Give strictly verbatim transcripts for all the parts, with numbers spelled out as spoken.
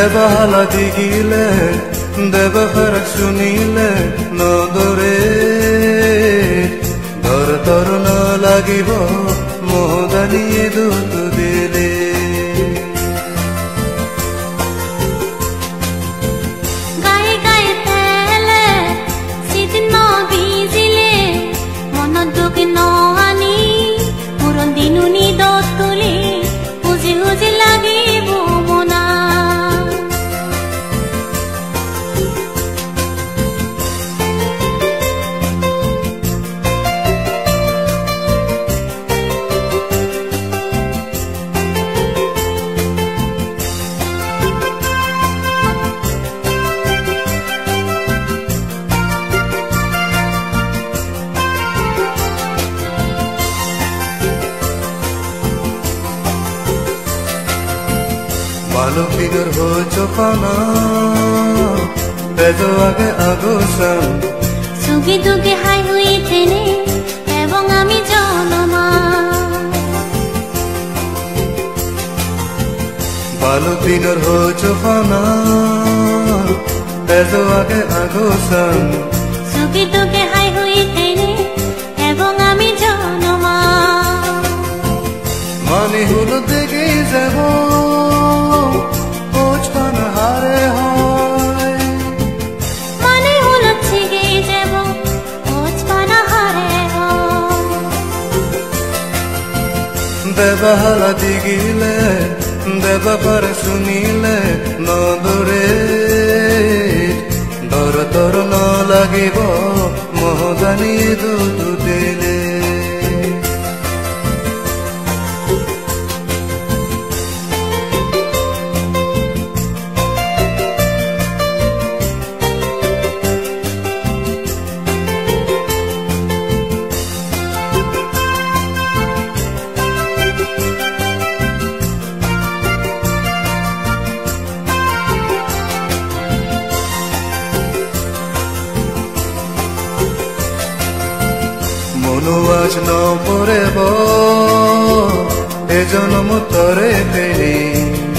Deba hala digile, deba farak sunile no dore, dor dor no lagibo, mohodani dudu dile. Gaye gaye tele, sidin no bijile, monot duk no ani, puron dinuni dot tuli, huji huji lagibo mona. Balok dinor hojo pana, bejo age agosan. Sugi dugi hai hui tene, ebong ami jonoma. Balok dinor hojo pana, bejo age agosan. Sugi dugi hai hui tene, ebong ami jonoma. Mani hulo dege jebo, hojo pana hare hoy. Mani hulo dege jebo, hojo pana hare hoy. Deba hala digile, deba farak sunile no dore, dor dor no lagibo, mohodani dudu dile. Mono aaj no porebo, e jonom tore pene.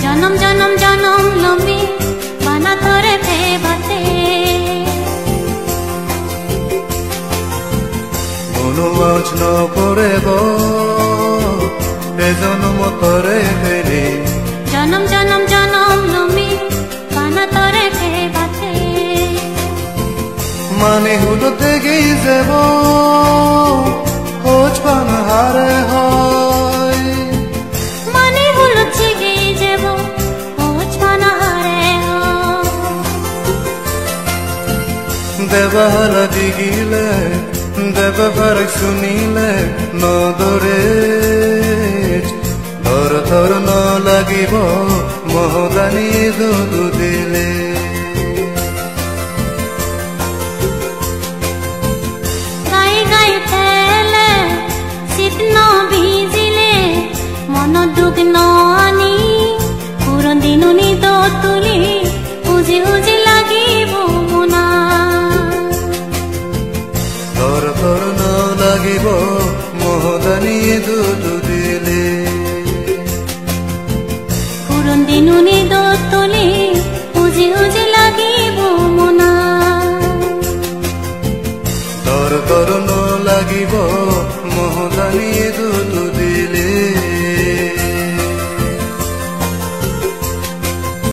Jonom jonom jonom lomi, bana tore pebate. Mono aaj no porebo, e jonom tore pene. Jonom jonom jonom lomi, bana tore pebate. Mani hulo dege jebo, hojo pana hare hoy. Mani hulo dege jebo, hojo pana hare hoy. Deba hala digile, deba farak sunile no dore, dor dor no lagibo, mohodani dudu dile. Gaye gaye tele, sit no bijile, monot duk no ani, puron dinuni dot tuli, huji huji lagibo mona. Dor dor no lagibo, mohodani dudu dile. Puron dinuni